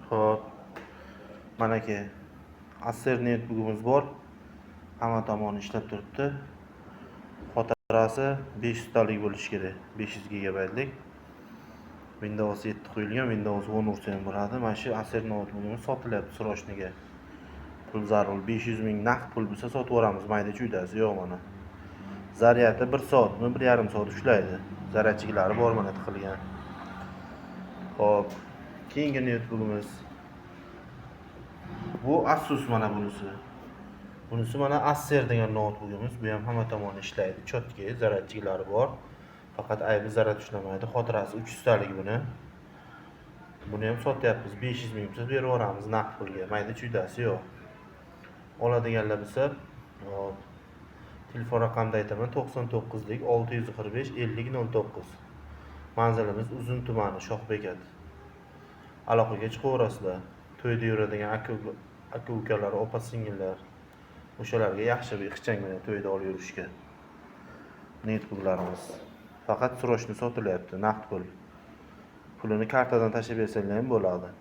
Xo'p. Manaki Acer noutbukimiz bor. Hamma tomoni ishlab turibdi. Xotirasi 500 talik bo'lishi kerak. 500 gigabaytlik. Windows 7 qo'yilgan, Windows 10 ursa ham bo'ladi. Mana shu Acer noutbukimiz sotilyapti срочный ga. Pul zarur, 500 ming naqd pul bo'lsa, sotib yuboramiz, mayda chuydasi yo'q mana. Zaryadi 1 soatmi, 1,5 soat ushlaydi. Зарядчик lari bor mana tiqilgan. Xo'p, keyingi noutbukimiz. Bu Asus mana bunisi. Bunisi mana Acer degan noutbukimiz. Bu ham hamma tomoni ishlaydi. Чётко, зарядчик lari bor. Faqat aybi, zaryad ushlamaydi. Xotirasi 300 talik buni. Buni ham sotyapmiz. 500 ming bo'lsa, berib yuboramiz naqd pulga. Mayda chuydasi yo'q. Oladiganlar bo'lsa, hop. Telefon raqamida aytaman: 99lik 645 50 09. Manzilimiz Uzun tumani, Shohbekat. Aloqaga chiqaverasizlar. To'yda yuradigan aka ukalar, opa singillar, o'shalarga yaxshi bir ixchamgina to'yda olib yurishga. Noutbuklarimiz. Faqat срочно sotilyapti, naqd pul. Pulini kartadan tashlab bersanglar ham bo'ladi.